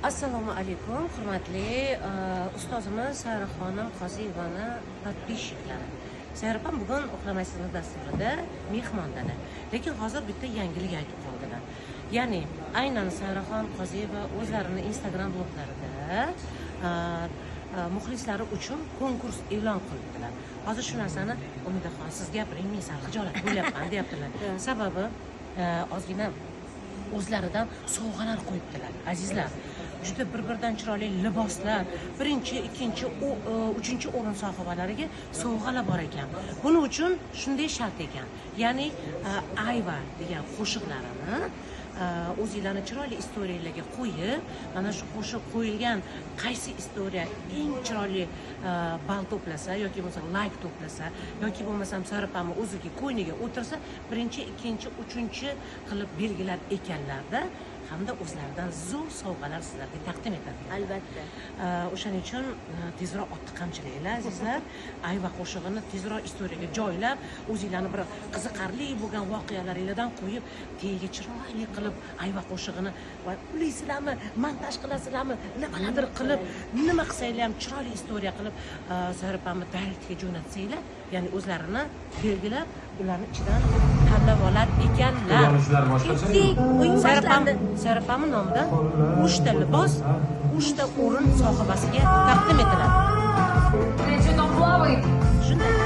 Assalomu alaykum, hurmatli ustozimiz Sayraxonim Qoziyevani подписчик lari. Sayra opam bugun "Uxlamaysizmi" dasturida mehmondalar. Lekin hozir bitta yangilik aytib qoldilar. Ya'ni aynan Sayraxon Qoziyeva o'zlarini Instagram bloglarida muxlislari uchun konkurs e'lon qildilar. Hozir shu narsani Umidaxon, siz gapiring, men sal xijolat bo'lyapman, deyaptilar. Sababi ozgina o'zlaridan sovg'alar qo'yibdilar, azizlar. Juda bir biridan chiroyli liboslar, birinchi, ikkinchi, uchinchi o'rin sohibalariga sovg'alar bor ekan. Buning uchun shunday shart ekan, ya'ni "Ayva" degan qo'shiqlarini o'zinglarni chiroyli история larga qo'yib, mana shu qo'shiq qo'yilgan qaysi история eng chiroyli ball to'plasa yoki bo'lmasa layk to'plasa yoki bo'lmasam Sayra opamni o'ziga ko'yniga o'tirsa, birinchi, ikkinchi, uchinchi qilib belgilar ekanlarda hamda o'zlaridan zo'r sovg'alar sizlarga taqdim etadi. Albatta. O'shaning uchun tezroq otni qamchilanglar, azizlar. "Ayva" qo'shig'ini tezroq история ga joylab, o'zinglarni bir qiziqarli bo'lgan voqealaringlardan qo'yib, tagiga chiroyli qilib "Ayva" qo'shig'ini va ulaysizlarmi, montaj qilasizlarmi, nimalardir qilib, nima qilsanglar ham chiroyli история qilib Sayra opamni directga jo'natsanglar, ya'ni o'zlarini belgilab, ularni ichidan tanlab olar ekanlar. Uyg'onishlar boshqacha. Ketdik, o'yin boshlandi. Sayra opamni nomidan uchta libos uchta o'rin sohibasiga taqdim etiladi. Что там плавает? Shunday.